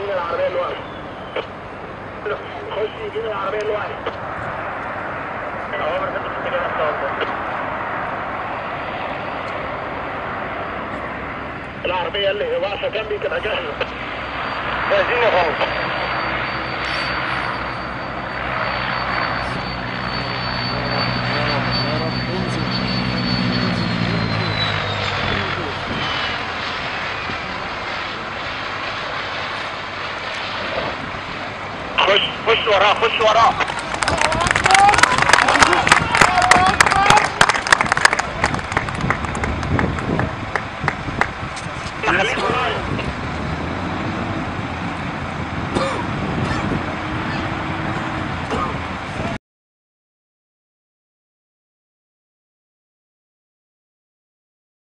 يمين العربية اللي واقفة. خش يمين العربية اللي واقفة. أوامر في اتجاه التوقف. العربية اللي واقفة جنبي تبقى جاهزة. جاهزين يا فندم. يا رب يا رب انزل انزل انزل انزل. خش خش وراه، خش وراه.